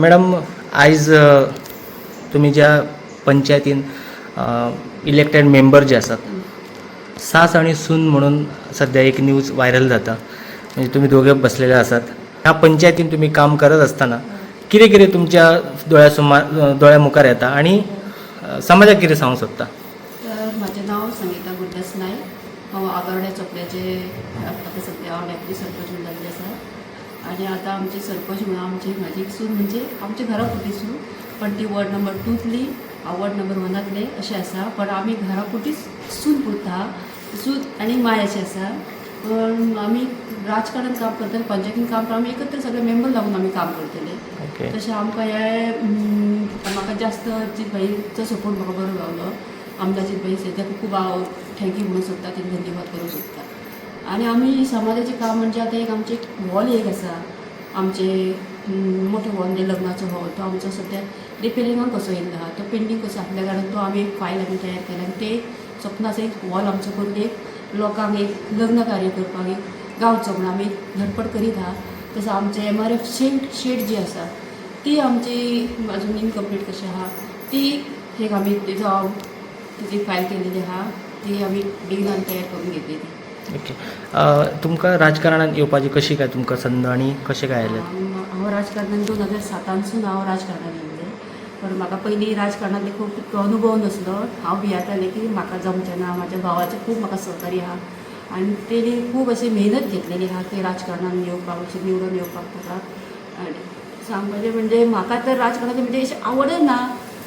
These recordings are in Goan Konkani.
मॅडम, आयज तुमी ज्या पंचायतीन इलेक्टेड मेंबर जे आसात, सास आनी सून म्हणून सद्या एक न्यूज व्हायरल जाता. म्हणजे तुमी दोगे बसलेले आसात. ह्या पंचायतीन तुमी काम करत आसतना कितें कितें तुमच्या दोळ्या सुमार दोळ्या मुखार येता आनी समाजाक कितें सांगूंक सोदता? तर म्हजें नांव संगीता गुरुदास नायक. हांव आगोर्ड्या चोपड्याचे आतां सद्या हांव डेप्युटी सरपंच म्हणून जाल्लें आसा. आनी आतां आमचे सरपंच म्हणून आमची म्हाजी एक सून, म्हणजे आमच्या घरा फुटी सून, पण ती वॉर्ड नंबर टूंतली, हांव वॉर्ड नंबर वनांतलें अशें आसा. पण आमी घरा पुरतीच सून पुरता, सून आनी माय अशें आसा. पण आमी राजकारणान काम करतले, पंचायतीन काम करता, आमी एकत्र सगळे मेंबर लागून आमी काम करतले. तशें आमकां हे म्हाका जास्त जीत भाईचो सपोर्ट म्हाका बरो गावलो. आमदार जीत भाई, ताका खूब हांव thank you म्हणूंक सोदता, तेका धन्यवाद करूंक सोदता. आनी आमी समाजाचें काम म्हणजे आतां एक आमचें एक हॉल एक आसा, आमचे मोठो हॉल, म्हणजे लग्नाचो हॉल. तो आमचो सद्या रिपेरिंगाक कसो येयल्लो आहा, तो पेंडींग कसो आसल्या कारणान तो आमी एक फायल आमी तयार केला आनी ते सपन आसा, एक हॉल आमचो करून एक लोकांक एक लग्न कार्य करपाक एक गावचो म्हूण आमी धडपड करीत आहा. तसो आमचें एमआरएफ शेड जी आसा, ती आमची अजून इनकम्प्लीट कशी आहा. ती एक आमी तेजो हांव तेजी फायल केलेली आहा, ती आमी बेगिनान तयार करून घेतली ती. ओके, तुमकां राजकारणात येवपाची कशी काय तुमकां संद आनी कशें काय आयलें? हांव राजकारणान 2007तानसून हांव राजकारणान येयलें, पण म्हाका पयलीं राजकारणांतले खूब तितको अनुभव नासलो. हांव भियेतालें की म्हाका जमचें ना. म्हाज्या भावाचें खूब म्हाका सहकार्य आहा आनी तेणी खूब अशी मेहनत घेतलेली आहा की राजकारणान येवपाक, अशें निवडून येवपाक ताका. आनी सांगपाचें म्हणजे म्हाका तर राजकारणाचें म्हणजे अशें आवडच ना.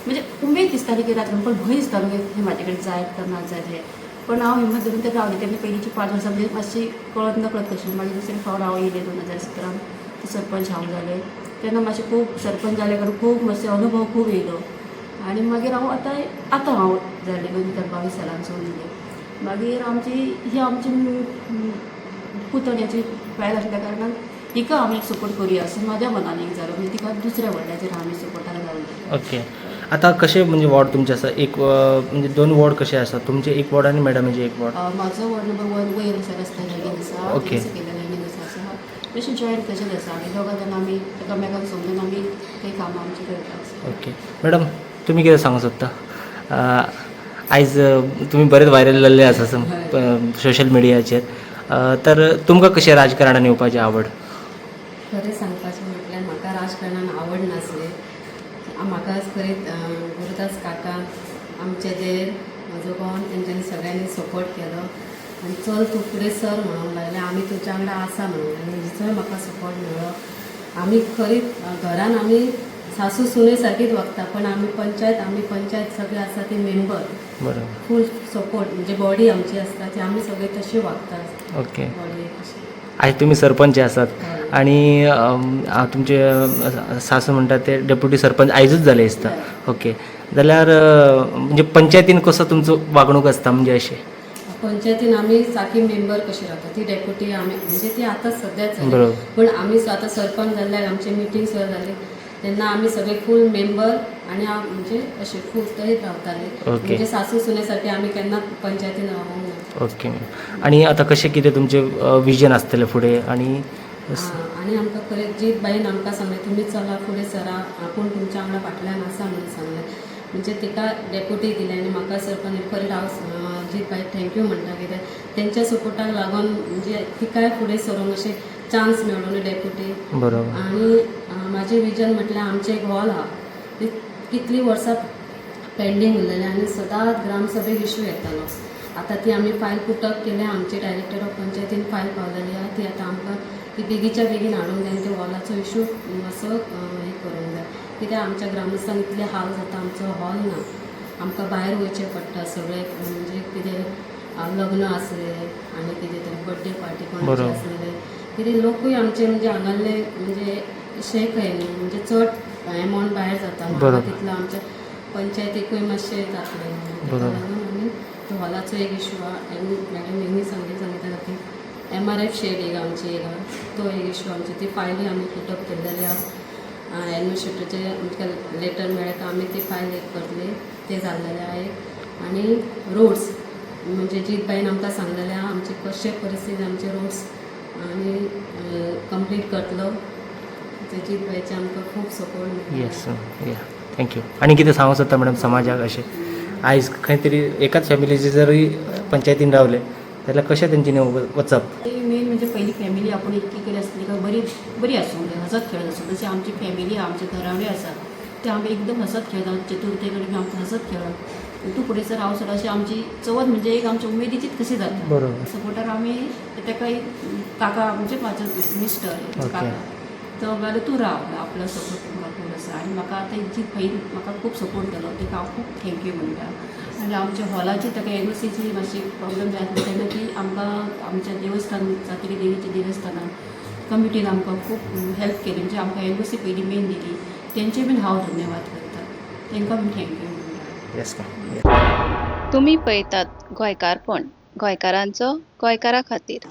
म्हणजे उमेद दिसताली की राजकारण, पण भंय दिसतालो की हें म्हाजे कडेन जायत काय ना जायत हें. पण हांव हिंमत धरून ते रावलें. तेन्ना पयलींची 5 वर्सां म्हणजे मातशी कळत नकळत कशी. मागीर दुसरे फावट हांव येयलें 2017न, सरपंच हांव जालें. तेन्ना मातशें खूब सरपंच जालें कारण खूब मातशें अनुभव खूब येयलो. आनी मागीर हांव आतां आतां हांव जालें 2022 सालानसून येयलें. मागीर आमची ही आमची पुतण्याची बायल आसल्या कारणान तिका आमी सपोर्ट करुया असो म्हाज्या मनान एक जालो. म्हणजे तिका दुसऱ्या वॉर्डाचेर आमी सपोर्टाक रावले. ओके, आता कशे म्हणजे वॉर्ड तुमचे आसा? एक म्हणजे दोन वॉर्ड कशे आसा तुमचे? एक वॉर्ड आनी मॅडमीचे एक वॉर्ड. म्हाजो वॉर्ड नंबर वन वयर आसा, रस्त्या लागीं आसा. सकयल्या लायनीन आसा. आसा तशें जॉयंट तशेंच आसा. आमी दोगां जाणां आमी एकामेकांक समजून आमी ते कामां आमची करता. ओके, मॅडम, तुमी कितें सांगूंक सोदता? आयज तुमी बरेच व्हायरल जाल्ले आसा सोशल मिडियाचेर, तर तुमकां कशें राजकारणान येवपाची आवड? खरें सांगपाचें म्हटल्यार म्हाका राजकारणान आवड नासली. म्हाका खरेंच गुरुदास काका, आमचे देर, म्हजो कोण, तेंच्यांनी सगळ्यांनी सपोर्ट केलो आनी चल तूं फुडें सर म्हणूंक लागले, आमी तुज्या वांगडा आसा म्हणूंक लागले. हिचोय म्हाका सपोर्ट मेळ्ळो. आमी खरीच घरान आमी सासू सुने सारकीच वागता, पण आमी पंचायत सगळे आसा ती मेंबर फूल सपोर्ट, म्हणजे बॉडी आमची आसता ती आमी सगळे तशी वागता. बॉडी अशी. आयज तुमी सरपंच आसात आनी तुमचे सासू म्हणटात ते डेप्युटी सरपंच आयजूच जाले दिसता. ओके, जाल्यार म्हणजे पंचायतीन कसो तुमचो वागणूक आसता, म्हणजे अशें? पंचायतीन आमी सारकी मेंबर कशी रावता. ती डेप्युटी आमी, म्हणजे ती आतां सद्याच जाली. पूण आमी आतां सरपंच जाल्ल्याक आमचे मिटींग सुद्दां जाली तेन्ना आमी सगळे फूल मेंबर आनी म्हणजे अशे फूल थंयच रावताले. म्हणजे सासू सुनेसाठी आमी केन्ना पंचायतीन रावूंक ना. ओके, आनी आतां कशें कितें तुमचें विजन आसतलें फुडें आनी आनी आमकां खरें जीत बाईन आमकां सांगलें, तुमी चला, फुडें सरा, आपूण तुमच्या वांगडा फाटल्यान आसा म्हणून सांगलें. म्हणजे तिका डेप्युटी दिलें आनी म्हाका सरपंच. खरें हांव जीत बाई thank you म्हणटा, कित्याक तेंच्या सपोर्टाक लागून म्हणजे तिकाय फुडें सरूंक अशें चान्स मेळ्ळो न्हू डेप्युटी. आनी म्हाजें विजन म्हटल्यार आमचें एक हॉल आहा, ती कितलीं वर्सां पेंडींग उरलेलें आनी सदांच ग्रामसभेक इशू येतालो. आतां ती आमी फायल पुटअप केल्या. आमचे डायरेक्टर ऑफ पंचायतीन फायल पावलेली आहा. ती आतां आमकां ती बेगीच्या बेगीन हाडूंक जाय आनी ते हॉलाचो इशू मातसो हें करूंक जाय, कित्याक आमच्या ग्रामस्थांक इतले हाल जाता. आमचो हॉल ना, आमकां भायर वयचें पडटा सगळें. म्हणजे कितें लग्न आसलें आनी कितें तरी बड्डे पार्टी कोणाची आसलेले कितें, लोकूय आमचे म्हणजे हांगासरले म्हणजे शेक न्हू, म्हणजे चड एमावंट भायर जाता न्हू. तितलो आमच्या पंचायतीकूय मातशें जातलें न्हू. ताका लागून आमी तो हॉलाचो एक इशू आहा. आनी मॅडम हेणी सांगितल्या की एमआरएफ शेड एक आमची एक आहा, तो एक इशू आमची ती फायली आमी पुटअप केल्लेली आहा. एडमिनिस्ट्रेटरचे आमकां लेटर मेळ्ळें तर आमी ती फायल एक करतली. ते जाल्लेले आहा एक. आनी रोड्स म्हणजे जीतबाईन आमकां सांगलेलें आहा, आमचे कशे परिस्थिती आमचे रोड्स आनी कंप्लीट करतलो. जीत भाईचे आमकां खूब सपोर्ट मेळ्ळा. येस, या, thank you. आनी कितें सांगूंक सोदता मॅडम समाजाक अशें? आयज खंय तरी एकाच फॅमिलीचे जरी पंचायतीन रावले जाल्यार कशें तेंच्यांनी वचप? ते मेन म्हणजे पहिली फॅमिली आपण इतकी करी आसली काय बरी बरी आसूंक जाय, हसत खेळत आसूं. जशी आमची फॅमिली, आमचे घरावे आसा ते आमी एकदम हसत खेळतात. चतुर्थे कडेन बी आमकां हसत खेळप, तूं फुडें सर हांव सर, अशी आमची चवथ म्हणजे एक आमची उमेदीचीच कशी जाता. सपोर्टर आमी ताका एक काका, म्हणजे म्हाजो मिस्टर काका, तो म्हणल्यार तूं राव, आपलो सपोर्ट तुमकां खूब आसा. आनी म्हाका आतां जी बहीण म्हाका खूब सपोर्ट केलो ताका हांव खूब thank you म्हणटा. आनी आमच्या हॉलाची ताका एनओसीची मातशी प्रॉब्लम जाय आसली तेन्ना ती आमकां आमच्या देवस्थान, सातेरी देवीच्या देवस्थानान कमिटीन आमकां खूब हेल्प केली. म्हणजे आमकां एनओसी पयली मेन दिली, तेंचे बीन हांव धन्यवाद करता, तांकां बीन thank you म्हणटा. येस मॅम. तुमी पळयतात गोंयकारपण, गोंयकारांचो गोंयकारा खातीर.